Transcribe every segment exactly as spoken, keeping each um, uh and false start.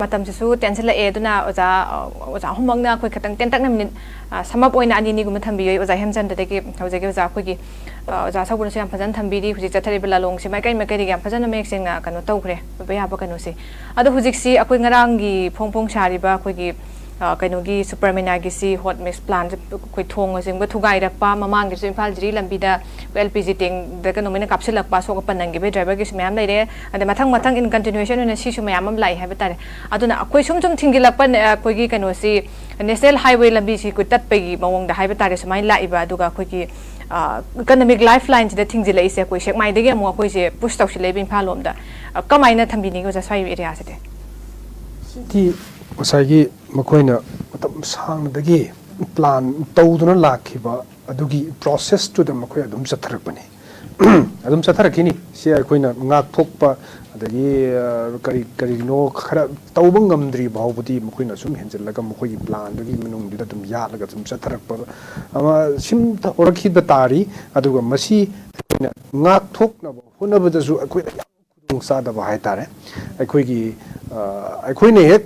ꯃꯇꯝꯁꯤꯁꯨ ꯇꯦꯟꯁꯤꯜꯂꯛꯑꯦ꯫ ꯑꯗꯨꯅ ꯑꯣꯖꯥ, ꯑ, ꯑꯣꯖꯥ ꯑꯍꯨꯝꯃꯛꯅ ꯑꯩꯈꯣꯏ ꯈꯤꯇꯪ ꯇꯦꯟꯇꯛꯅ ꯃꯤꯅꯤꯠ, ꯑ, sum up ꯑꯣꯏꯅ ꯑꯅꯤ ꯑꯅꯤꯒꯨꯝꯕ ꯊꯝꯕꯤꯌꯨ꯫ ꯑꯣꯖꯥ ꯍꯦꯝꯆꯟꯗ꯭ꯔꯗꯒꯤ ꯍꯧꯖꯔꯒꯦ꯫ ꯑꯣꯖꯥ ꯑꯩꯈꯣꯏꯒꯤ, ꯑ, ꯑꯣꯖꯥ ꯁꯧꯕꯅꯁꯨ ꯌꯥꯝ ꯐꯖꯅ ꯊꯝꯕꯤꯔꯤ꯫ ꯍꯧꯖꯤꯛ ꯆꯠꯊꯔꯤꯕ ꯂꯥꯂꯣꯡꯁꯤ ꯃꯥꯏꯀꯩ ꯃꯥꯏꯀꯩꯗꯒꯤ ꯌꯥꯝ ꯐꯖꯅ ꯃꯌꯦꯛ ꯁꯦꯡꯅ ꯀꯩꯅꯣ ꯇꯧꯈ꯭ꯔꯦ, ꯑꯣꯏꯕ ꯌꯥꯕ ꯀꯩꯅꯣꯁꯤ꯫ ꯑꯗꯣ ꯍꯧꯖꯤꯛꯁꯤ ꯑꯩꯈꯣꯏ ꯉꯔꯥꯡꯒꯤ ꯐꯣꯡ ꯐꯣꯡ ꯁꯥꯔꯤꯕ ꯑꯩꯈꯣꯏꯒꯤ, ꯑ, ꯀꯩꯅꯣꯒꯤ Super Mania ꯒꯤꯁꯤ hot mix plant ꯁꯦ ꯑꯩꯈꯣꯏ ꯊꯣꯡꯅꯆꯤꯡꯕ ꯊꯨꯒꯥꯏꯔꯛꯄ, ꯃꯃꯥꯡꯒꯤꯁꯨ ꯏꯝꯐꯥꯜ ꯖꯤꯔꯤ ꯂꯝꯕꯤꯗ ꯑꯩꯈꯣꯏ L P G tank ꯗ ꯀꯩꯅꯣꯃꯥꯏꯅ ꯀꯥꯞꯁꯤꯜꯂꯛꯄ, ꯑꯁꯣꯛ ꯑꯄꯟ ꯅꯪꯈꯤꯕꯒꯤ driver ꯒꯤꯁꯨ ꯃꯌꯥꯝ ꯂꯩꯔꯦ꯫ ꯑꯗ ꯃꯊꯪ ꯃꯊꯪ in continuation ꯑꯣꯏꯅ ꯁꯤꯁꯨ ꯃꯌꯥꯝ ꯑꯃ ꯂꯥꯛꯏ ꯍꯥꯏꯕ ꯇꯥꯔꯦ꯫ ꯑꯗꯨꯅ ꯑꯩꯈꯣꯏ ꯁꯨꯝ ꯁꯨꯝ ꯊꯤꯡꯖꯤꯜꯂꯛꯄ, ꯑ, ꯑꯩꯈꯣꯏꯒꯤ ꯀꯩꯅꯣꯁꯤ, National Highway ꯂꯝꯕꯤꯁꯤ ꯑꯩꯈꯣꯏ ꯇꯠꯄꯒꯤ ꯃꯑꯣꯡꯗ ꯍꯥꯏꯕ ꯇꯥꯔꯦ, ꯁꯨꯃꯥꯏꯅ ꯂꯥꯛꯏꯕ꯫ ꯑꯗꯨꯒ ꯑꯩꯈꯣꯏꯒꯤ, ꯑ, economic lifeline ꯁꯤꯗ ꯊꯤꯡꯖꯤꯜꯂꯛꯏꯁꯦ ꯑꯩꯈꯣꯏ ꯁꯦꯛꯃꯥꯏꯗꯒꯤ ꯑꯃꯨꯛ ꯑꯩꯈꯣꯏꯁꯦ push ꯇꯧꯁꯤꯜꯂꯛꯏꯕ ꯏꯝꯐꯥꯜ ꯂꯣꯝꯗ꯫ ꯑ, ꯀꯃꯥꯏꯅ ꯊꯝꯕꯤꯅꯤꯡꯉꯤ ꯑꯣꯖꯥ ꯁ꯭ꯋꯥꯏ area ꯁꯤꯗꯤ? ꯁꯤꯗꯤ ꯉꯁꯥꯏꯒꯤ ꯃꯈꯣꯏꯅ ꯃꯇꯝ ꯁꯥꯡꯅꯗꯒꯤ plan ꯇꯧꯗꯨꯅ ꯂꯥꯛꯈꯤꯕ ꯑꯗꯨꯒꯤ process ꯇꯨꯗ ꯃꯈꯣꯏ ꯑꯗꯨꯝ ꯆꯠꯊꯔꯛꯄꯅꯤ꯫ ꯑꯗꯨꯝ ꯆꯠꯊꯔꯛꯈꯤꯅꯤ꯫ ꯁꯤ ꯑꯩꯈꯣꯏꯅ ꯉꯥꯛꯊꯣꯛꯄ, ꯑꯗꯒꯤ, ꯑ, ꯀꯔꯤ, ꯀꯔꯤꯒꯤꯅꯣ ꯈꯔ ꯇꯧꯕ ꯉꯝꯗ꯭ꯔꯤ ꯐꯥꯎꯕꯗꯤ ꯃꯈꯣꯏꯅ ꯁꯨꯝ ꯍꯦꯟꯖꯜꯂꯒ ꯃꯈꯣꯏꯒꯤ plan ꯗꯨꯒꯤ ꯃꯅꯨꯡꯗꯨꯗ ꯑꯗꯨꯝ ꯌꯥꯠꯂꯒ ꯑꯗꯨꯝ ꯆꯠꯊꯔꯛꯄ ꯑꯃ ꯁꯨꯝ ꯍꯧꯔꯛꯈꯤꯕ ꯇꯥꯔꯤ꯫ ꯑꯗꯨꯒ ꯃꯁꯤ ꯑꯩꯈꯣꯏꯅ ꯉꯥꯛꯊꯣꯛꯅꯕ ꯍꯣꯠꯅꯕꯗꯁꯨ ꯑꯩꯈꯣꯏꯗ ꯌꯥꯝ ꯈꯨꯗꯣꯡꯆꯥꯗꯕ ꯍꯥꯏꯇꯥꯔꯦ꯫ ꯑꯩꯈꯣꯏꯒꯤ, ꯑ, ꯑꯩꯈꯣꯏꯅ ꯍꯦꯛ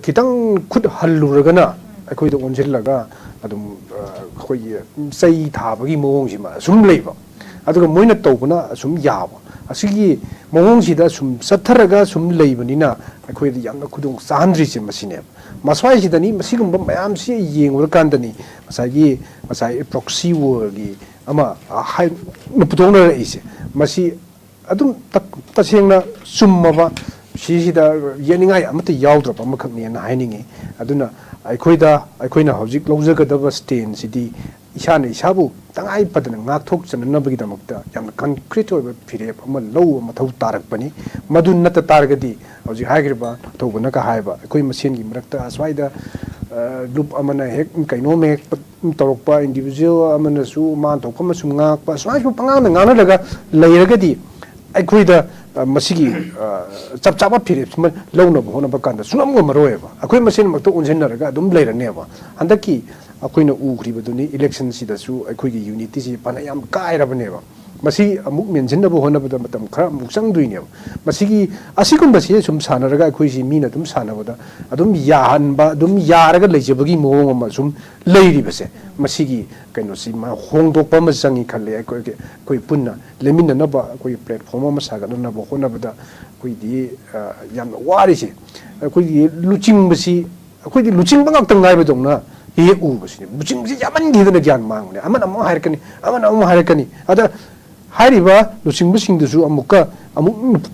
ꯈꯤꯇꯪ ꯈꯨꯠ ꯍꯜꯂꯨꯔꯒꯅ ꯑꯩꯈꯣꯏꯗ ꯑꯣꯟꯁꯤꯜꯂꯒ ꯑꯗꯨꯝ, ꯑ, ꯑꯩꯈꯣꯏꯒꯤ ꯆꯩ ꯊꯥꯕꯒꯤ ꯃꯑꯣꯡꯁꯤꯃ ꯑꯁꯨꯝ ꯂꯩꯕ, ꯑꯗꯨꯒ ꯃꯣꯏꯅ ꯇꯧꯕꯅ ꯑꯁꯨꯝ ꯌꯥꯕ, ꯑꯁꯤꯒꯤ ꯃꯑꯣꯡꯁꯤꯗ ꯁꯨꯝ ꯆꯠꯊꯔꯒ ꯁꯨꯝ ꯂꯩꯕꯅꯤꯅ ꯑꯩꯈꯣꯏꯗ ꯌꯥꯝꯅ ꯈꯨꯗꯣꯡ ꯆꯥꯍꯟꯗ꯭ꯔꯤꯁꯦ ꯃꯁꯤꯅꯦꯕ꯫ ꯃꯁ꯭ꯋꯥꯏꯁꯤꯗꯅꯤ, ꯃꯁꯤꯒꯨꯝꯕ ꯃꯌꯥꯝꯁꯤ ꯌꯦꯡꯉꯨꯔꯀꯥꯟꯗꯅꯤ ꯉꯁꯥꯏꯒꯤ, ꯉꯁꯥꯏ proxy war ꯒꯤ ꯑꯃ, ꯑ, ꯍꯥꯏ-, ꯄꯨꯊꯣꯛꯅꯔꯛꯏꯁꯦ꯫ ꯃꯁꯤ ꯑꯗꯨꯝ ꯇ-, ꯇꯁꯦꯡꯅ ꯆꯨꯝꯃꯕ, ꯁꯤꯁꯤꯗ ꯌꯦꯠꯅꯤꯡꯉꯥꯏ ꯑꯃꯠꯇ ꯌꯥꯎꯗ꯭ꯔꯕ ꯑꯃꯈꯛꯅꯦꯅ ꯍꯥꯏꯅꯤꯡꯉꯤ꯫ ꯑꯗꯨꯅ ꯑꯩꯈꯣꯏꯗ, ꯑꯩꯈꯣꯏꯅ ꯍꯧꯖꯤꯛ ꯂꯧꯖꯒꯗꯕ stand ꯁꯤꯗꯤ ꯏꯁꯥꯅ ꯏꯁꯥꯕꯨ ꯇꯉꯥꯏ ꯐꯗꯅ ꯉꯥꯛꯊꯣꯛꯆꯅꯅꯕꯒꯤꯗꯃꯛꯇ ꯌꯥꯝꯅ concrete ꯑꯣꯏꯕ ꯐꯤꯔꯦꯞ ꯑꯃ ꯂꯧꯕ ꯃꯊꯧ ꯇꯥꯔꯛꯄꯅꯤ꯫ ꯃꯗꯨ ꯅꯠꯇ ꯇꯥꯔꯒꯗꯤ ꯍꯧꯖꯤꯛ ꯍꯥꯏꯈ꯭ꯔꯤꯕ ꯊꯧꯕꯅꯒ ꯍꯥꯏꯕ ꯑꯩꯈꯣꯏ ꯃꯁꯦꯟꯒꯤ ꯃꯔꯛꯇ ꯑꯁ꯭ꯋꯥꯏꯗ, ꯑ, ꯂꯨꯞ ꯑꯃꯅ ꯍꯦꯛ ꯀꯩꯅꯣꯝ ꯍꯦꯛ ꯇꯧꯔꯛꯄ, individual ꯑꯃꯅꯁꯨ ꯃꯥꯅ ꯊꯣꯛꯄ ꯑꯃ ꯁꯨꯝ ꯉꯥꯡꯉꯛꯄ, ꯁꯨꯃꯥꯏ ꯁꯨꯝ ꯄꯉꯥꯡꯗ ꯉꯥꯡꯅꯔꯒ ꯂꯩꯔꯒꯗꯤ ꯑꯩꯈꯣꯏꯗ, ꯑ, ꯃꯁꯤꯒꯤ, ꯑ, ꯆꯞ ꯆꯥꯕ ꯐꯤꯔꯦꯞꯁꯤꯃ ꯂꯧꯅꯕ ꯍꯣꯠꯅꯕ ꯀꯥꯟꯗ ꯁꯨꯡꯉꯝ ꯉꯝꯃꯔꯣꯏꯕ꯫ ꯑꯩꯈꯣꯏ ꯃꯁꯦꯟꯃꯛꯇ ꯑꯣꯟꯁꯤꯟꯅꯔꯒ ꯑꯗꯨꯝ ꯂꯩꯔꯅꯦꯕ꯫ ꯍꯟꯗꯛꯀꯤ ꯑꯩꯈꯣꯏꯅ ꯎꯈ꯭ꯔꯤꯕꯗꯨꯅꯤ, election ꯁꯤꯗꯁꯨ ꯑꯩꯈꯣꯏꯒꯤ unity ꯁꯤ ꯐꯅ ꯌꯥꯝ ꯀꯥꯏꯔꯕꯅꯦꯕ꯫ ꯃꯁꯤ ꯑꯃꯨꯛ ꯃꯦꯟꯁꯤꯟꯅꯕ ꯍꯣꯠꯅꯕꯗ ꯃꯇꯝ ꯈꯔ ꯑꯃꯨꯛ ꯆꯪꯗꯣꯏꯅꯦꯕ꯫ ꯃꯁꯤꯒꯤ, ꯑꯁꯤꯒꯨꯝꯕꯁꯤ ꯁꯨꯝ ꯁꯥꯟꯅꯔꯒ ꯑꯩꯈꯣꯏꯁꯤ ꯃꯤꯅ ꯑꯗꯨꯝ ꯁꯥꯟꯅꯕꯗ ꯑꯗꯨꯝ ꯌꯥꯍꯟꯕ, ꯑꯗꯨꯝ ꯌꯥꯔꯒ ꯂꯩꯖꯕꯒꯤ ꯃꯑꯣꯡ ꯑꯃ ꯁꯨꯝ ꯂꯩꯔꯤꯕꯁꯦ, ꯃꯁꯤꯒꯤ ꯀꯩꯅꯣꯁꯤ ꯃꯥ ꯍꯣꯡꯗꯣꯛꯄ ꯑꯃ ꯆꯪꯉꯤ ꯈꯜꯂꯦ꯫ ꯑꯩꯈꯣꯏꯒꯤ, ꯑꯩꯈꯣꯏ ꯄꯨꯟꯅ ꯂꯦꯝꯃꯤꯟꯅꯅꯕ, ꯑꯩꯈꯣꯏꯒꯤ platform ꯑꯃ ꯁꯥꯒꯠꯅꯅꯕ ꯍꯣꯠꯅꯕꯗ ꯑꯩꯈꯣꯏꯗꯤ, ꯑ, ꯌꯥꯝꯅ ꯋꯥꯔꯤꯁꯦ꯫ ꯑꯩꯈꯣꯏꯒꯤ ꯂꯨꯆꯤꯡꯕꯁꯤ, ꯑꯩꯈꯣꯏꯗꯤ ꯂꯨꯆꯤꯡꯕ ꯉꯥꯛꯇ ꯉꯥꯏꯕꯗꯧꯅ ꯍꯦꯛ ꯎꯕꯁꯤꯅꯦ꯫ ꯂꯨꯆꯤꯡꯕꯁꯤ ꯌꯥꯝꯃꯟꯈꯤꯗꯅ ꯒ꯭ꯌꯥꯟ ꯃꯥꯡꯕꯅꯦ꯫ ꯑꯃꯅ ꯑꯃꯨꯛ ꯍꯥꯏꯔꯛꯀꯅꯤ, ꯑꯃꯅ ꯑꯃꯨꯛ ꯍꯥꯏꯔꯛꯀꯅꯤ꯫ ꯑꯗ ꯍꯥꯏꯔꯤꯕ ꯂꯨꯆꯤꯡꯕꯁꯤꯡꯗꯨꯁꯨ ꯑꯃꯨꯛꯀ ꯑꯃꯨꯛ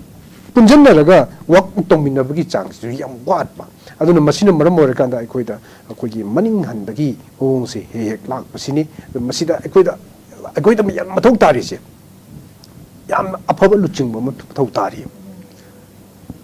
ꯄꯨꯟꯁꯤꯟꯅꯔꯒ work ꯇꯧꯃꯤꯟꯅꯕꯒꯤ ꯆꯥꯡꯁꯤꯁꯨ ꯌꯥꯝ ꯋꯥꯠꯄ꯫ ꯑꯗꯨꯅ ꯃꯁꯤꯅ ꯃꯔꯝ ꯑꯣꯏꯔꯀꯥꯟꯗ ꯑꯩꯈꯣꯏꯗ, ꯑꯩꯈꯣꯏꯒꯤ ꯃꯅꯤꯡ ꯍꯟꯕꯒꯤ ꯃꯑꯣꯡꯁꯦ ꯍꯦꯛ ꯍꯦꯛ ꯂꯥꯛꯄꯁꯤꯅꯤ꯫ ꯑꯗꯨ ꯃꯁꯤꯗ ꯑꯩꯈꯣꯏꯗ, ꯑꯩꯈꯣꯏꯗ ꯌꯥꯝ ꯃꯊꯧ ꯇꯥꯔꯤꯁꯦ, ꯌꯥꯝꯅ ꯑꯐꯕ ꯂꯨꯆꯤꯡꯕ ꯑꯃ ꯃꯊꯧ ꯇꯥꯔꯤ꯫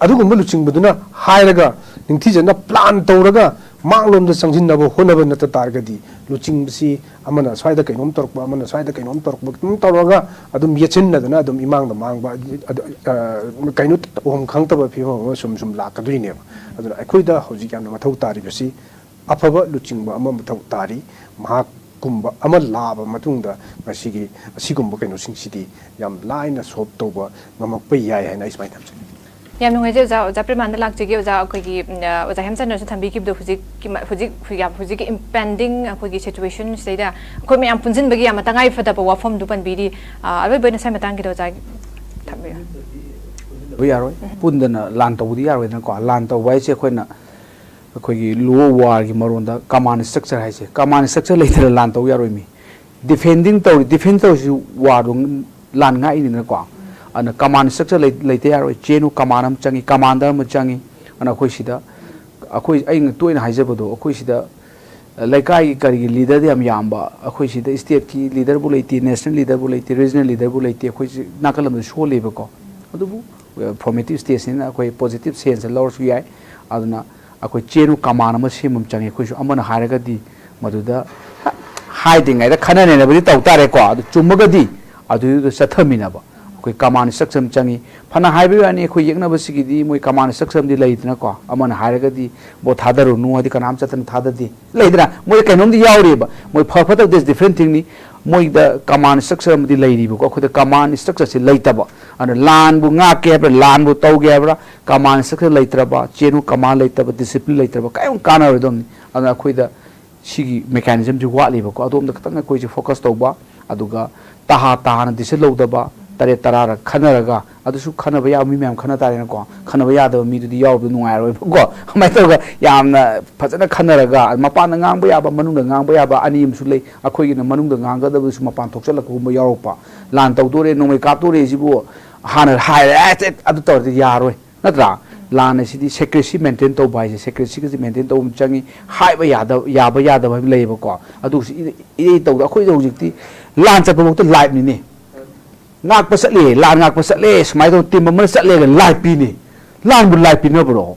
ꯑꯗꯨꯒꯨꯝꯕ ꯂꯨꯆꯤꯡꯕꯗꯨꯅ ꯍꯥꯏꯔꯒ, ꯅꯤꯡꯊꯤꯖꯅ plan ꯇꯧꯔꯒ ꯃꯥꯡꯂꯣꯝꯗ ꯆꯪꯁꯤꯟꯅꯕ ꯍꯣꯠꯅꯕ ꯅꯠꯇ ꯇꯥꯔꯒꯗꯤ, ꯂꯨꯆꯤꯡꯕꯁꯤ ꯑꯃꯅ ꯁ꯭ꯋꯥꯏꯗ ꯀꯩꯅꯣꯝ ꯇꯧꯔꯛꯄ, ꯑꯃꯅ ꯁ꯭ꯋꯥꯏꯗ ꯀꯩꯅꯣꯝ ꯇꯧꯔꯛꯄ, ꯑꯗꯨꯝ ꯇꯧꯔꯒ ꯑꯗꯨꯝ ꯌꯦꯠꯁꯤꯟꯅꯗꯅ ꯑꯗꯨꯝ ꯏꯃꯥꯡꯗ ꯃꯥꯡꯕ, ꯑꯗꯨ, ꯑ, ꯀꯩꯅꯣ ꯇꯧꯐꯝ ꯈꯪꯗꯕ ꯐꯤꯕꯝ ꯑꯃ ꯁꯨꯝ ꯁꯨꯝ ꯂꯥꯛꯀꯗꯣꯏꯅꯦꯕ꯫ ꯑꯗꯨꯅ ꯑꯩꯈꯣꯏꯗ ꯍꯧꯖꯤꯛ ꯌꯥꯝꯅ ꯃꯊꯧ ꯇꯥꯔꯤꯕꯁꯤ ꯑꯐꯕ ꯂꯨꯆꯤꯡꯕ ꯑꯃ ꯃꯊꯧ ꯇꯥꯔꯤ꯫ ꯃꯍꯥꯛꯀꯨꯝꯕ ꯑꯃ ꯂꯥꯛꯑꯕ ꯃꯇꯨꯡꯗ ꯃꯁꯤꯒꯤ, ꯑꯁꯤꯒꯨꯝꯕ ꯀꯩꯅꯣꯁꯤꯡꯁꯤꯗꯤ ꯌꯥꯝ ꯂꯥꯏꯅ solve ꯇꯧꯕ ꯉꯝꯃꯛꯄ ꯌꯥꯏ ꯍꯥꯏꯅ ꯑꯩ ꯁꯨꯃꯥꯏꯅ ꯊꯝꯖꯒꯦ꯫ ꯌꯥꯝ ꯅꯨꯡꯉꯥꯏꯖꯩ ꯑꯣꯖꯥ꯫ ꯑꯣꯖꯥ ꯄ꯭ꯔꯦꯃꯥꯅꯟꯗ ꯂꯥꯛꯆꯒꯦ꯫ ꯑꯣꯖꯥ, ꯑꯩꯈꯣꯏꯒꯤ, ꯎꯝ, ꯑ, ꯑꯣꯖꯥ ꯍꯦꯝꯆꯟꯗ꯭ꯔꯁꯨ ꯊꯝꯕꯤꯈꯤꯕꯗꯣ, ꯍꯧꯖꯤꯛꯀꯤ ꯃ-, ꯍꯧꯖꯤꯛ, ꯍꯧꯖꯤꯛ, ꯍꯧꯖꯤꯛꯀꯤ impending ꯑꯩꯈꯣꯏꯒꯤ situation ꯁꯤꯗꯩꯗ ꯑꯩꯈꯣꯏ ꯃꯌꯥꯝ ꯄꯨꯟꯁꯤꯟꯕꯒꯤ ꯌꯥꯝꯅ ꯇꯉꯥꯏ ꯐꯗꯕ ꯋꯥꯐꯝꯗꯨ ꯄꯟꯕꯤꯔꯤ꯫ ꯑ, ꯑꯔꯣꯏꯕ ꯑꯣꯏꯅ ꯁ꯭ꯋꯥꯏ ꯃꯇꯥꯡꯒꯤꯗ ꯑꯣꯖꯥ ꯊꯝꯕꯤꯔꯣ꯫ ꯇꯧꯕ ꯌꯥꯔꯣꯏ꯫ ꯄꯨꯟꯗꯅ ꯂꯥꯟ ꯇꯧꯕꯗꯤ ꯌꯥꯔꯣꯏꯗꯅꯀꯣ꯫ ꯂꯥꯟ ꯇꯧꯕ ꯍꯥꯏꯁꯦ ꯑꯩꯈꯣꯏꯅ, ꯑꯩꯈꯣꯏꯒꯤ Law of War ꯒꯤ ꯃꯔꯣꯟꯗ command structure ꯍꯥꯏꯁꯦ, command structure ꯂꯩꯇꯅ ꯂꯥꯟ ꯇꯧ ꯌꯥꯔꯣꯏ꯫ ꯃꯤ defending ꯇꯧꯔꯤ, defend ꯇꯧꯔꯤꯁꯤ war ꯗꯣ, ꯂꯥꯟ ꯉꯥꯛꯏꯅꯤꯗꯅꯀꯣ꯫ ꯑꯗꯨꯅ command structure ꯂꯩ-, ꯂꯩꯇ ꯌꯥꯔꯣꯏ꯫ Chain of command ꯑꯃ ꯆꯪꯉꯤ, commander ꯑꯃ ꯆꯪꯉꯤ꯫ ꯑꯗꯨꯅ ꯑꯩꯈꯣꯏ ꯁꯤꯗ, ꯑꯩꯈꯣꯏ, ꯑꯩꯅ ꯇꯣꯏꯅ ꯍꯥꯏꯖꯕꯗꯣ, ꯑꯩꯈꯣꯏ ꯁꯤꯗ ꯂꯩꯀꯥꯏꯒꯤ ꯀꯔꯤꯒꯤ leader ꯗꯤ ꯌꯥꯝ ꯌꯥꯝꯕ, ꯑꯩꯈꯣꯏ ꯁꯤꯗ state ꯀꯤ leader ꯕꯨ ꯂꯩꯇꯦ, national leader ꯕꯨ ꯂꯩꯇꯦ, regional leader ꯕꯨ ꯂꯩꯇꯦ꯫ ꯑꯩꯈꯣꯏꯁꯤ ꯅꯥꯀꯜ ꯑꯃꯗ ꯁꯣꯜꯂꯦꯕꯀꯣ꯫ ꯑꯗꯨꯕꯨ formative stage ꯅꯤꯅ ꯑꯩꯈꯣꯏ positive sense ꯇ ꯂꯧꯔꯁꯨ ꯌꯥꯏ꯫ ꯑꯗꯨꯅ ꯑꯩꯈꯣꯏ chain of command ꯑꯃ ꯁꯦꯝꯕ ꯑꯃ ꯆꯪꯉꯤ꯫ ꯑꯩꯈꯣꯏꯁꯨ ꯑꯃꯅ ꯍꯥꯏꯔꯒꯗꯤ ꯃꯗꯨꯗ ꯍꯥꯏꯗ꯭ꯔꯤꯉꯩꯗ ꯈꯟꯅ ꯅꯩꯅꯕꯗꯤ ꯇꯧ ꯇꯥꯔꯦꯀꯣ꯫ ꯑꯗꯨ ꯆꯨꯝꯃꯒꯗꯤ ꯑꯗꯨꯗ ꯆꯠꯊꯃꯤꯟꯅꯕ꯫ ꯑꯩꯈꯣꯏ command structure ꯑꯃ ꯆꯪꯉꯤ꯫ ꯐꯅ ꯍꯥꯏꯕꯒꯤ ꯋꯥꯅꯤ, ꯑꯩꯈꯣꯏ ꯌꯦꯛꯅꯕꯁꯤꯒꯤꯗꯤ ꯃꯣꯏ command structure ꯑꯃꯗꯤ ꯂꯩꯗꯅꯀꯣ꯫ ꯑꯃꯅ ꯍꯥꯏꯔꯒꯗꯤ ꯚꯣꯠ ꯊꯥꯗꯔꯨꯅꯨ ꯍꯥꯏꯗꯤ ꯀꯅꯥꯝ ꯆꯠꯇꯅ ꯊꯥꯗꯗꯦ꯫ ꯂꯩꯗꯅ, ꯃꯣꯏ ꯀꯩꯅꯣꯝꯗꯤ ꯌꯥꯎꯔꯤꯑꯕ꯫ ꯃꯣꯏ ꯐ ꯐꯠꯇꯕ, that's different thing ꯅꯤ꯫ ꯃꯣꯏꯗ command structure ꯑꯃꯗꯤ ꯂꯩꯔꯤꯕꯀꯣ, ꯑꯩꯈꯣꯏꯗ command structure ꯁꯦ ꯂꯩꯇꯕ꯫ ꯑꯗꯨꯅ ꯂꯥꯟꯕꯨ ꯉꯥꯛꯀꯦ ꯍꯥꯏꯕ꯭ꯔꯥ, ꯂꯥꯟꯕꯨ ꯇꯧꯒꯦ ꯍꯥꯏꯕ꯭ꯔꯥ, command structure ꯂꯩꯇ꯭ꯔꯕ, chain of command ꯂꯩꯇꯕ, discipline ꯂꯩꯇ꯭ꯔꯕ, ꯀꯔꯤꯝ ꯀꯥꯟꯅꯔꯣꯏꯗꯕꯅꯤ꯫ ꯑꯗꯨꯅ ꯑꯩꯈꯣꯏꯗ ꯁꯤꯒꯤ mechanism ꯁꯤ ꯋꯥꯠꯂꯤꯕꯀꯣ꯫ ꯑꯗꯣꯝꯗ ꯈꯤꯇꯪ ꯑꯩꯈꯣꯏꯁꯦ focus ꯇꯧꯕ, ꯑꯗꯨꯒ ꯇꯍꯥ ꯇꯍꯥꯅ decision ꯂꯧꯗꯕ, ꯇꯔꯦꯠ ꯇꯔꯥꯔꯛ ꯈꯟꯅꯔꯒ, ꯑꯗꯨꯁꯨ ꯈꯟꯅꯕ ꯌꯥꯕ ꯃꯤ ꯃꯌꯥꯝ ꯈꯟꯅ ꯇꯥꯔꯦꯅꯀꯣ꯫ ꯈꯟꯅꯕ ꯌꯥꯗꯕ ꯃꯤꯗꯨꯗꯤ ꯌꯥꯎꯕꯗꯣ ꯅꯨꯡꯉꯥꯏꯔꯣꯏꯕꯀꯣ꯫ ꯑꯗꯨꯃꯥꯏꯅ ꯇꯧꯔꯒ ꯌꯥꯝꯅ ꯐꯖꯅ ꯈꯟꯅꯔꯒ, ꯃꯄꯥꯟꯗ ꯉꯥꯡꯕ ꯌꯥꯕ, ꯃꯅꯨꯡꯗ ꯉꯥꯡꯕ ꯌꯥꯕ ꯑꯅꯤ ꯑꯃꯁꯨ ꯂꯩ꯫ ꯑꯩꯈꯣꯏꯒꯤꯅ ꯃꯅꯨꯡꯗ ꯉꯥꯡꯒꯗꯕꯁꯨ ꯃꯄꯥꯟ ꯊꯣꯛꯆꯜꯂꯛꯄꯒꯨꯝꯕ ꯌꯥꯎꯔꯛꯄ꯫ ꯂꯥꯟ ꯇꯧꯗꯣꯔꯦ, ꯅꯣꯡꯃꯩ ꯀꯥꯞꯇꯣꯔꯦ ꯁꯤꯕꯨ ꯍꯥꯟꯅ ꯍꯥꯏꯔꯦ, "ꯑꯦ, ꯆꯦ, ꯑꯗꯨ ꯇꯧꯔꯗꯤ ꯌꯥꯔꯣꯏ", ꯅꯠꯇ꯭ꯔꯥ? ꯂꯥꯟ ꯑꯁꯤꯗꯤ secrecy maintain ꯇꯧꯕ ꯍꯥꯏꯁꯦ, secrecy ꯒꯁꯦ maintain ꯇꯧꯕ ꯑꯃ ꯆꯪꯉꯤ꯫ ꯍꯥꯏꯕ ꯌꯥꯗꯕ, ꯌꯥꯕ ꯌꯥꯗꯕ ꯍꯥꯏꯕ ꯂꯩꯌꯦꯕꯀꯣ꯫ ꯑꯗꯨꯁꯨ ꯏꯔꯩ, ꯏꯔꯩ ꯇꯧꯗ꯫ ꯑꯩꯈꯣꯏꯗ ꯍꯧꯖꯤꯛꯇꯤ ꯂꯥꯟ ꯆꯠꯄꯐꯥꯎꯗ live ꯅꯤꯅꯦ꯫ ꯉꯥꯛꯄ ꯆꯠꯂꯦ, ꯂꯥꯟ ꯉꯥꯛꯄ ꯆꯠꯂꯦ, ꯁꯨꯃꯥꯏꯅ ꯇꯧꯅ team ꯑꯃꯅ ꯆꯠꯂꯦꯒ live ꯄꯤꯅꯤ꯫ ꯂꯥꯟꯕꯨ live ꯄꯤꯅꯕ꯭ꯔꯣ?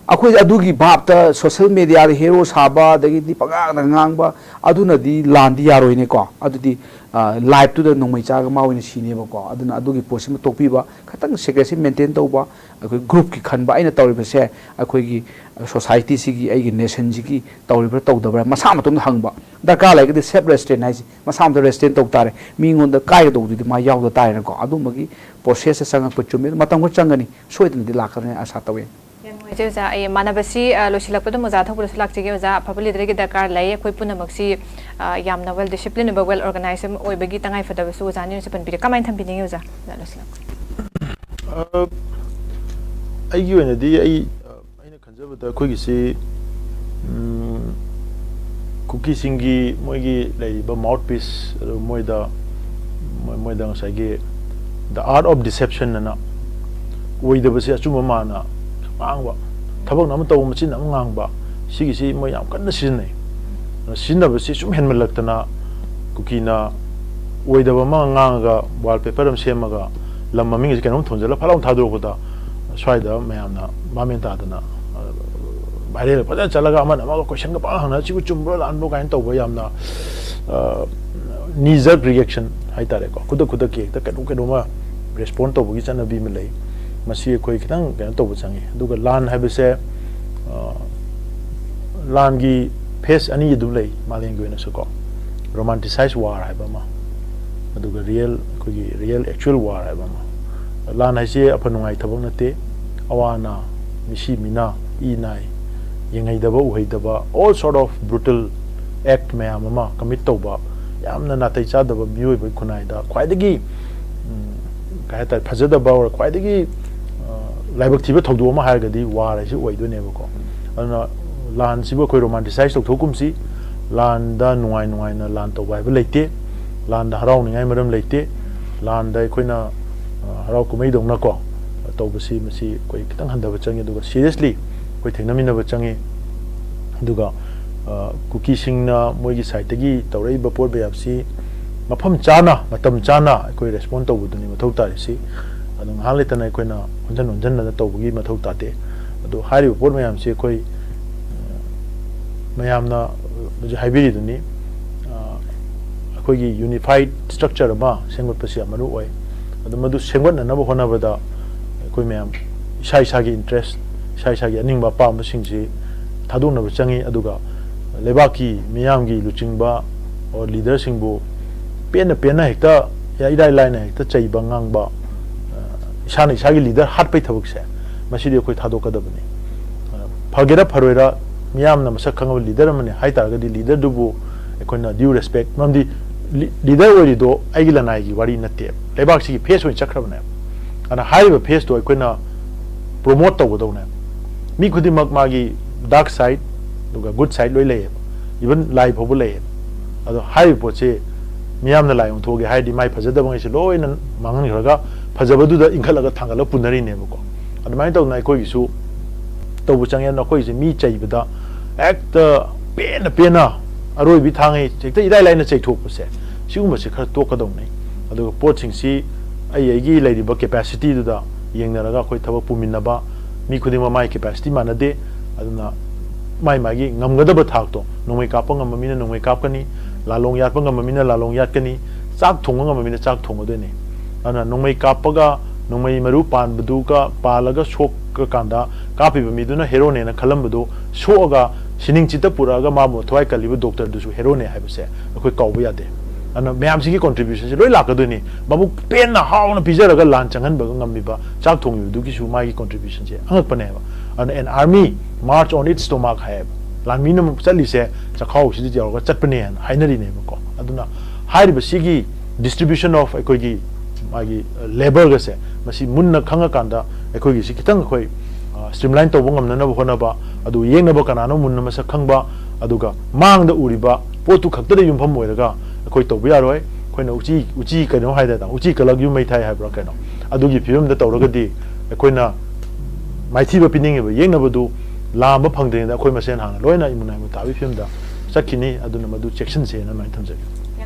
ꯑꯩꯈꯣꯏ ꯑꯗꯨꯒꯤ ꯚꯥꯞꯇ social media ꯗ hero ꯁꯥꯕ, ꯑꯗꯒꯤꯗꯤ ꯄꯉꯥꯡꯗ ꯉꯥꯡꯕ, ꯑꯗꯨꯅꯗꯤ ꯂꯥꯟꯗꯤ ꯌꯥꯔꯣꯏꯅꯦꯀꯣ꯫ ꯑꯗꯨꯗꯤ, ꯑ, live ꯇꯨꯗ ꯅꯣꯡꯃꯩ ꯆꯥꯔꯒ ꯃꯥ ꯑꯣꯏꯅ ꯁꯤꯅꯦꯕꯀꯣ꯫ ꯑꯗꯨꯅ ꯑꯗꯨꯒꯤ ꯄꯣꯠꯁꯤꯃ ꯇꯣꯛꯄꯤꯕ, ꯈꯤꯇꯪ secrecy maintain ꯇꯧꯕ, ꯑꯩꯈꯣꯏ group ꯀꯤ ꯈꯟꯕ꯫ ꯑꯩꯅ ꯇꯧꯔꯤꯕꯁꯦ ꯑꯩꯈꯣꯏꯒꯤ society ꯁꯤꯒꯤ, ꯑꯩꯒꯤ nation ꯁꯤꯒꯤ ꯇꯧꯔꯤꯕ꯭ꯔꯥ ꯇꯧꯗꯕ꯭ꯔꯥ ꯃꯁꯥ ꯃꯇꯣꯝꯗ ꯍꯪꯕ꯫ ꯗꯔꯀꯥꯔ ꯂꯩꯔꯒꯗꯤ self restraint ꯍꯥꯏꯁꯦ ꯃꯁꯥ ꯃꯇꯣꯝꯗ restraint ꯇꯧ ꯇꯥꯔꯦ꯫ ꯃꯤꯉꯣꯟꯗ ꯀꯥꯏꯒꯗꯧꯕꯗꯨꯗꯤ ꯃꯥ ꯌꯥꯎꯗ ꯇꯥꯔꯦꯅꯀꯣ꯫ ꯑꯗꯨꯝꯕꯒꯤ process ꯁꯦ ꯆꯪꯉꯛꯄ ꯆꯨꯝꯃꯦ꯫ ꯃꯇꯝ ꯈꯔ ꯆꯪꯒꯅꯤ, ꯁꯣꯏꯗꯅꯗꯤ ꯂꯥꯛꯀꯅꯤ ꯑꯁꯥ ꯇꯧꯋꯦ꯫ ꯌꯥꯝ ꯅꯨꯡꯉꯥꯏꯖꯩ ꯑꯣꯖꯥ꯫ ꯑꯩ ꯃꯥꯟꯅꯕꯁꯤ, ꯑ, ꯂꯣꯏꯁꯤꯜꯂꯛꯄꯗ ꯑꯣꯖꯥ ꯊꯧꯕꯗꯁꯨ ꯂꯥꯛꯆꯒꯦ꯫ ꯑꯣꯖꯥ, ꯑꯐꯕ leader ꯒꯤ ꯗꯔꯀꯥꯔ ꯂꯩ꯫ ꯑꯩꯈꯣꯏ ꯄꯨꯝꯅꯃꯛꯁꯤ, ꯑ, ꯌꯥꯝꯅ well discipline ꯑꯣꯏꯕ, well organized ꯑꯃ ꯑꯣꯏꯕꯒꯤ ꯇꯉꯥꯏ ꯐꯗꯕꯁꯨ ꯑꯣꯖꯥꯅ ꯑꯣꯏꯅꯁꯨ ꯄꯟꯕꯤꯔꯦ꯫ ꯀꯃꯥꯏꯅ ꯊꯝꯕꯤꯅꯤꯡꯉꯤ ꯑꯣꯖꯥ? ꯑꯣꯖꯥ, ꯂꯣꯏꯁꯤꯜꯂꯛꯄ꯫ ꯑ, ꯑꯩꯒꯤ ꯑꯣꯏꯅꯗꯤ ꯑꯩ, ꯑ, ꯑꯩꯅ ꯈꯟꯖꯕꯗ ꯑꯩꯈꯣꯏꯒꯤꯁꯤ, ꯎꯝ, ꯀꯨꯀꯤꯁꯤꯡꯒꯤ ꯃꯣꯏꯒꯤ ꯂꯩꯔꯤꯕ mouthpiece, ꯑꯗꯨ ꯃꯣꯏꯗ, ꯃꯣꯏ-, ꯃꯣꯏꯗ ꯉꯁꯥꯏꯒꯤ the art of deception ꯑꯅ ꯑꯣꯏꯗꯕꯁꯦ ꯑꯆꯨꯝꯕ ꯃꯥꯟꯅ ꯉꯥꯡꯕ, ꯊꯕꯛꯅ ꯑꯃ ꯇꯧꯕ ꯃꯆꯤꯟꯅ ꯑꯃ ꯉꯥꯡꯕ, ꯁꯤꯒꯤꯁꯤ ꯃꯣꯏ ꯌꯥꯝ ꯀꯟꯅ ꯁꯤꯖꯤꯟꯅꯩ꯫ ꯑꯗꯨꯅ ꯁꯤꯖꯤꯟꯅꯕꯁꯤ ꯁꯨꯝ ꯍꯦꯟꯃꯜꯂꯛꯇꯅ ꯀꯨꯀꯤꯅ ꯑꯣꯏꯗꯕ ꯑꯃ ꯉꯥꯡꯉꯒ wallpaper ꯑꯃ ꯁꯦꯝꯃꯒ ꯂꯝ ꯃꯃꯤꯡ ꯑꯁꯤ ꯀꯩꯅꯣꯝ ꯊꯣꯟꯖꯜꯂ ꯐꯠ ꯂꯥꯎꯅ ꯊꯥꯗꯣꯔꯛꯄꯗ ꯁ꯭ꯋꯥꯏꯗ ꯃꯌꯥꯝꯅ ꯚꯥꯞ ꯃꯦꯟ ꯇꯥꯗꯅ, ꯑ, viral ꯐꯖꯅ ꯆꯠꯂꯒ ꯑꯃꯅ ꯑꯃꯒ question ꯒ ꯄꯪꯍꯪ ꯍꯪꯅ ꯁꯤꯕꯨ ꯆꯨꯝꯕ꯭ꯔꯣ ꯂꯥꯟꯕ꯭ꯔꯣ ꯀꯥꯏꯅ ꯇꯧꯕ ꯌꯥꯝꯅ, ꯑ, knee jerk reaction ꯍꯥꯏꯇꯥꯔꯦꯀꯣ꯫ ꯈꯨꯗꯛ ꯈꯨꯗꯛꯀꯤ ꯍꯦꯛꯇ ꯀꯩꯅꯣꯝ ꯀꯩꯅꯣꯝꯃ respond ꯇꯧꯕꯒꯤ ꯆꯠꯅꯕꯤ ꯑꯃ ꯂꯩ꯫ ꯃꯁꯤ ꯑꯩꯈꯣꯏ ꯈꯤꯇꯪ ꯀꯩꯅꯣ ꯇꯧꯕ ꯆꯪꯉꯤ꯫ ꯑꯗꯨꯒ ꯂꯥꯟ ꯍꯥꯏꯕꯁꯦ, ꯑ, ꯂꯥꯟꯒꯤ phase ꯑꯅꯤ ꯑꯗꯨꯝ ꯂꯩ ꯃꯥꯂꯦꯝꯒꯤ ꯑꯣꯏꯅꯁꯨꯀꯣ꯫ ꯔꯣꯃꯥꯟꯇꯤꯁꯥꯏꯁ ꯋꯥꯔ ꯍꯥꯏꯕ ꯑꯃ, ꯑꯗꯨꯒ ꯔꯤꯌꯦꯜ, ꯑꯩꯈꯣꯏꯒꯤ ꯔꯤꯌꯦꯜ ꯑꯦꯛꯆꯨꯋꯦꯜ ꯋꯥꯔ ꯍꯥꯏꯕ ꯑꯃ꯫ ꯂꯥꯟ ꯍꯥꯏꯁꯦ ꯑꯐ ꯅꯨꯡꯉꯥꯏ ꯊꯕꯛ ꯅꯠꯇꯦ꯫ ꯑꯋꯥ ꯑꯅꯥ, ꯃꯤꯁꯤ ꯃꯤꯅꯥ, ꯏ ꯅꯥꯏ, ꯌꯦꯡꯍꯩꯗꯕ ꯎꯍꯩꯗꯕ, all sort of brutal act ꯃꯌꯥꯝ ꯑꯃ ꯀꯃꯤꯠ ꯇꯧꯕ, ꯌꯥꯝꯅ ꯅꯥꯇꯩ ꯆꯥꯗꯕ ꯃꯤꯑꯣꯏꯕꯒꯤ ꯈꯨꯟꯅꯥꯏꯗ ꯈ꯭ꯋꯥꯏꯗꯒꯤ, ꯎꯝ, ꯀꯩ ꯍꯥꯏꯇꯥꯔꯦ, ꯐꯖꯗꯕ ꯑꯣꯔ ꯈ꯭ꯋꯥꯏꯗꯒꯤ, ꯑ, ꯂꯥꯏꯕꯛ ꯊꯤꯕ ꯊꯧꯗꯣꯛ ꯑꯃ ꯍꯥꯏꯔꯒꯗꯤ ꯋꯥꯔ ꯍꯥꯏꯁꯤ ꯑꯣꯏꯗꯣꯏꯅꯦꯕꯀꯣ꯫ ꯑꯗꯨꯅ ꯂꯥꯟꯁꯤꯕꯨ ꯑꯩꯈꯣꯏ ꯔꯣꯃꯥꯟꯇꯤꯁꯥꯏꯁ ꯇꯧꯊꯣꯛꯀꯨꯝꯁꯤ꯫ ꯂꯥꯟꯗ ꯅꯨꯡꯉꯥꯏ ꯅꯨꯡꯉꯥꯏꯅ ꯂꯥꯟ ꯇꯧꯕ ꯍꯥꯏꯕ ꯂꯩꯇꯦ꯫ ꯂꯥꯟꯗ ꯍꯔꯥꯎꯅꯤꯡꯉꯥꯏ ꯃꯔꯝ ꯂꯩꯇꯦ꯫ ꯂꯥꯟꯗ ꯑꯩꯈꯣꯏꯅ, ꯑ, ꯍꯔꯥꯎ ꯀꯨꯝꯍꯩꯗꯧꯅꯀꯣ ꯇꯧꯕꯁꯤ, ꯃꯁꯤ ꯑꯩꯈꯣꯏ ꯈꯤꯇꯪ ꯍꯟꯊꯕ ꯆꯪꯉꯤ꯫ ꯑꯗꯨꯒ ꯁꯤꯔꯤꯌꯁꯂꯤ ꯑꯩꯈꯣꯏ ꯊꯦꯡꯅꯃꯤꯟꯅꯕ ꯆꯪꯉꯤ꯫ ꯑꯗꯨꯒ, ꯑ, ꯀꯨꯀꯤꯁꯤꯡꯅ ꯃꯣꯏꯒꯤ ꯁꯥꯏꯠꯇꯒꯤ ꯇꯧꯔꯛꯏꯕ ꯄꯣꯠ ꯃꯌꯥꯝꯁꯤ ꯃꯐꯝ ꯆꯥꯅ, ꯃꯇꯝ ꯆꯥꯅ ꯑꯩꯈꯣꯏ ꯔꯦꯁꯄꯣꯟ ꯇꯧꯕꯗꯨꯅꯤ ꯃꯊꯧ ꯇꯥꯔꯤꯁꯤ꯫ ꯑꯗꯨ ꯉꯥꯏꯍꯥꯛ ꯂꯩꯇꯅ ꯑꯩꯈꯣꯏꯅ ꯑꯣꯟꯁꯤꯟ ꯑꯣꯟꯁꯤꯟꯗꯅ ꯇꯧꯕꯒꯤ ꯃꯊꯧ ꯇꯥꯗꯦ꯫ ꯑꯗꯨ ꯍꯥꯏꯔꯤꯕ ꯄꯣꯠ ꯃꯌꯥꯝꯁꯤ ꯑꯩꯈꯣꯏ, ꯑ, ꯃꯌꯥꯝꯅ ꯍꯧꯖꯤꯛ ꯍꯥꯏꯕꯤꯔꯤꯗꯨꯅꯤ, ꯑ, ꯑꯩꯈꯣꯏꯒꯤ ꯌꯨꯅꯤꯐꯥꯏꯠ ꯁ꯭ꯇ꯭ꯔꯛꯆꯔ ꯑꯃ ꯁꯦꯝꯒꯠꯄꯁꯤ ꯌꯥꯝ ꯃꯔꯨ ꯑꯣꯏ꯫ ꯑꯗꯨ ꯃꯗꯨ ꯁꯦꯝꯒꯠꯅꯅꯕ ꯍꯣꯠꯅꯕꯗ ꯑꯩꯈꯣꯏ ꯃꯌꯥꯝ ꯏꯁꯥ ꯏꯁꯥꯒꯤ ꯏꯟꯇꯔꯦꯁ, ꯏꯁꯥ ꯏꯁꯥꯒꯤ ꯑꯅꯤꯡꯕ ꯑꯄꯥꯝꯕꯁꯤꯡꯁꯤ ꯊꯥꯗꯣꯛꯅꯕ ꯆꯪꯉꯤ꯫ ꯑꯗꯨꯒ ꯂꯩꯕꯥꯛꯀꯤ ꯃꯤꯌꯥꯝꯒꯤ ꯂꯨꯆꯤꯡꯕ ꯑꯣꯔ ꯂꯤꯗꯔꯁꯤꯡꯕꯨ ꯄꯦꯟꯅ ꯄꯦꯟꯅ ꯍꯦꯛꯇ ꯏꯔꯥꯏ ꯂꯥꯏꯅ ꯍꯦꯛꯇ ꯆꯩꯕ ꯉꯥꯡꯕ, ꯑ, ꯏꯁꯥꯅ ꯏꯁꯥꯒꯤ ꯂꯤꯗꯔ ꯍꯥꯠꯄꯩ ꯊꯕꯛꯁꯦ, ꯃꯁꯤꯗꯤ ꯑꯩꯈꯣꯏ ꯊꯥꯗꯣꯛꯀꯗꯕꯅꯤ꯫ ꯑ, ꯐꯒꯦꯔꯥ ꯐꯔꯣꯏꯔꯥ, ꯃꯤꯌꯥꯝꯅ ꯃꯁꯛ ꯈꯪꯉꯕ ꯂꯤꯗꯔ ꯑꯃꯅꯤ ꯍꯥꯏ ꯇꯥꯔꯒꯗꯤ ꯂꯤꯗꯔꯗꯨꯕꯨ ꯑꯩꯈꯣꯏꯅ ꯗ꯭ꯌꯨ ꯔꯦꯁꯄꯦꯛ, ꯃꯔꯝꯗꯤ ꯂꯤ-, ꯂꯤꯗꯔ ꯑꯣꯏꯔꯤꯗꯣ ꯑꯩꯒꯤ ꯂꯅꯥꯏꯒꯤ ꯋꯥꯔꯤ ꯅꯠꯇꯦꯕ, ꯂꯩꯕꯥꯛꯁꯤꯒꯤ ꯐꯦꯁ ꯑꯣꯏꯅ ꯆꯠꯈ꯭ꯔꯕꯅꯦꯕ꯫ ꯑꯗꯨꯅ ꯍꯥꯏꯔꯤꯕ ꯐꯦꯁꯇꯣ ꯑꯩꯈꯣꯏꯅ ꯄ꯭ꯔꯣꯃꯣꯠ ꯇꯧꯒꯗꯧꯅꯦꯕ꯫ ꯃꯤ ꯈꯨꯗꯤꯡꯃꯛ ꯃꯥꯒꯤ ꯗꯥꯔꯛ ꯁꯥꯏꯠ ꯑꯗꯨꯒ ꯒꯨꯗ ꯁꯥꯏꯠ ꯂꯣꯏ ꯂꯩꯌꯦꯕ, ꯏꯚꯟ ꯂꯥꯏ ꯐꯥꯎꯕ ꯂꯩꯌꯦꯕ꯫ ꯑꯗꯣ ꯍꯥꯏꯔꯤꯕ ꯄꯣꯠꯁꯦ ꯃꯤꯌꯥꯝꯅ ꯂꯥꯏ ꯑꯣꯟꯊꯣꯛꯑꯒꯦ ꯍꯥꯏꯔꯗꯤ ꯃꯥꯏ ꯐꯖꯗꯕꯉꯩꯁꯦ ꯂꯣꯏꯅ ꯃꯥꯡꯍꯟꯈ꯭ꯔꯒ ꯐꯖꯕꯗꯨꯗ ꯏꯟꯈꯠꯂꯒ ꯊꯥꯡꯒꯠꯂꯒ ꯄꯨꯅꯔꯤꯅꯦꯕꯀꯣ꯫ ꯑꯗꯨꯃꯥꯏꯅ ꯇꯧꯗꯅ ꯑꯩꯈꯣꯏꯒꯤꯁꯨ ꯇꯧꯕ ꯆꯪꯉꯦ꯫ ꯑꯗꯨꯅ ꯑꯩꯈꯣꯏꯒꯤꯁꯦ ꯃꯤ ꯆꯩꯕꯗ ꯍꯦꯛꯇ ꯄꯦꯟꯅ ꯄꯦꯟꯅ ꯑꯔꯣꯏꯕꯤ ꯊꯥꯡꯉꯩ ꯍꯦꯛꯇ ꯏꯔꯥꯏ ꯂꯥꯏꯅ ꯆꯩꯊꯣꯛꯄꯁꯦ, ꯁꯤꯒꯨꯝꯕꯁꯦ ꯈꯔ ꯇꯣꯛꯀꯗꯧꯅꯤ꯫ ꯑꯗꯨꯒ ꯄꯣꯠꯁꯤꯡꯁꯤ ꯑꯩ ꯑꯩꯒꯤ ꯂꯩꯔꯤꯕ ꯀꯦꯄꯥꯁꯤꯇꯤꯗꯨꯗ ꯌꯦꯡꯅꯔꯒ ꯑꯩꯈꯣꯏ ꯊꯕꯛ ꯄꯨꯃꯤꯟꯅꯕ, ꯃꯤ ꯈꯨꯗꯤꯡꯃꯛ ꯃꯥꯒꯤ ꯀꯦꯄꯥꯁꯤꯇꯤ ꯃꯥꯟꯅꯗꯦ꯫ ꯑꯗꯨꯅ ꯃꯥꯏ ꯃꯥꯒꯤ ꯉꯝꯒꯗꯕ ꯊꯥꯛꯇꯣ, ꯅꯣꯡꯃꯩ ꯀꯥꯞꯄ ꯉꯝꯕ ꯃꯤꯅ ꯅꯣꯡꯃꯩ ꯀꯥꯞꯀꯅꯤ, ꯂꯥꯂꯣꯡ ꯌꯥꯠꯄ ꯉꯝꯕ ꯃꯤꯅ ꯂꯥꯂꯣꯡ ꯌꯥꯠꯀꯅꯤ, ꯆꯥꯛ ꯊꯣꯡꯕ ꯉꯝꯕ ꯃꯤꯅ ꯆꯥꯛ ꯊꯣꯡꯒꯗꯣꯏꯅꯤ꯫ ꯑꯗꯨꯅ ꯅꯣꯡꯃꯩ ꯀꯥꯞꯄꯒ ꯅꯣꯡꯃꯩ ꯃꯔꯨ ꯄꯥꯟꯕꯗꯨꯒ ꯄꯥꯜꯂꯒ ꯁꯣꯛ ꯀꯥꯟꯗ ꯀꯥꯞꯄꯤꯕ ꯃꯤꯗꯨꯅ ꯍꯦꯔꯣꯅꯦꯅ ꯈꯜꯂꯝꯕꯗꯨ ꯁꯣꯛꯑꯒ ꯁꯤꯅꯤꯡ ꯆꯤꯠꯇ ꯄꯨꯔꯛꯑꯒ ꯃꯥꯕꯨ ꯊꯋꯥꯏ ꯀꯜꯂꯤꯕ ꯗꯣꯛꯇꯔꯗꯨꯁꯨ ꯍꯦꯔꯣꯅꯦ ꯍꯥꯏꯕꯁꯦ ꯑꯩꯈꯣꯏ ꯀꯥꯎꯕ ꯌꯥꯗꯦ꯫ ꯑꯗꯨꯅ ꯃꯌꯥꯝꯁꯤꯒꯤ ꯀꯣꯟꯇ꯭ꯔꯤꯕ꯭ꯌꯨꯁꯟꯁꯦ ꯂꯣꯏ ꯂꯥꯛꯀꯗꯣꯏꯅꯤ꯫ ꯃꯕꯨꯛ ꯄꯦꯟꯅ ꯍꯥꯎꯅ ꯄꯤꯖꯔꯒ ꯂꯥꯟ ꯆꯪꯍꯟꯕ ꯉꯝꯃꯤꯕ ꯆꯥꯛ ꯊꯣꯡꯉꯤꯕꯗꯨꯒꯤꯁꯨ ꯃꯥꯒꯤ ꯀꯣꯟꯇ꯭ꯔꯤꯕ꯭ꯌꯨꯁꯟꯁꯦ ꯑꯉꯛꯄꯅꯦꯕ꯫ ꯑꯗꯨꯅ "An army march on its stomach" ꯍꯥꯏꯌꯦꯕ꯫ ꯂꯥꯟꯃꯤꯅ ꯆꯠꯂꯤꯁꯦ ꯆꯈꯥꯎꯁꯤꯗ ꯌꯧꯔꯒ ꯆꯠꯄꯅꯦꯅ ꯍꯥꯏꯅꯔꯤꯅꯦꯕꯀꯣ꯫ ꯑꯗꯨꯅ ꯍꯥꯏꯔꯤꯕ ꯁꯤꯒꯤ distribution of ꯑꯩꯈꯣꯏꯒꯤ ꯃꯥꯒꯤ ꯂꯦꯕꯔꯒꯁꯦ ꯃꯁꯤ ꯃꯨꯟꯅ ꯈꯪꯉꯀꯥꯟꯗ ꯑꯩꯈꯣꯏꯒꯤꯁꯤ ꯈꯤꯇꯪ ꯑꯩꯈꯣꯏ ꯁ꯭ꯇ꯭ꯔꯤꯝꯂꯥꯏꯟ ꯇꯧꯕ ꯉꯝꯅꯅꯕ ꯍꯣꯠꯅꯕ, ꯑꯗꯨ ꯌꯦꯛꯅꯕ ꯀꯅꯥꯅꯣ ꯃꯨꯟꯅ ꯃꯁꯛ ꯈꯪꯕ, ꯑꯗꯨꯒ ꯃꯥꯡꯗ ꯎꯔꯤꯕ ꯄꯣꯠꯇꯨ ꯈꯛꯇꯗ ꯌꯨꯝꯐꯝ ꯑꯣꯏꯔꯒ ꯑꯩꯈꯣꯏ ꯇꯧꯕ ꯌꯥꯔꯣꯏ꯫ ꯑꯩꯈꯣꯏꯅ ꯎꯆꯤ, ꯎꯆꯤ ꯀꯩꯅꯣ ꯍꯥꯏꯗꯅ, "ꯎꯆꯤ ꯀꯜꯂꯛ ꯌꯨꯝ ꯃꯩ ꯊꯥꯏ" ꯍꯥꯏꯕ꯭ꯔꯥ ꯀꯩꯅꯣ, ꯑꯗꯨꯒꯤ ꯐꯤꯕꯝꯗ ꯇꯧꯔꯒꯗꯤ ꯑꯩꯈꯣꯏꯅ ꯃꯥꯏꯊꯤꯕ ꯄꯤꯅꯤꯡꯉꯤꯕ ꯌꯦꯛꯅꯕꯗꯨ ꯂꯥꯝꯕ ꯐꯪꯗ꯭ꯔꯤꯉꯩꯗ ꯑꯩꯈꯣꯏ ꯃꯁꯦꯟ ꯍꯥꯟꯅ ꯂꯣꯏꯅ ꯏꯃꯨ ꯅꯥꯏꯃꯨ ꯇꯥꯕꯒꯤ ꯐꯤꯕꯝꯗ ꯆꯠꯈꯤꯅꯤ꯫ ꯑꯗꯨꯅ ꯃꯗꯨ ꯆꯦꯛꯁꯤꯟꯁꯦꯅ ꯑꯗꯨꯃꯥꯏꯅ ꯊꯝꯖꯒꯦ꯫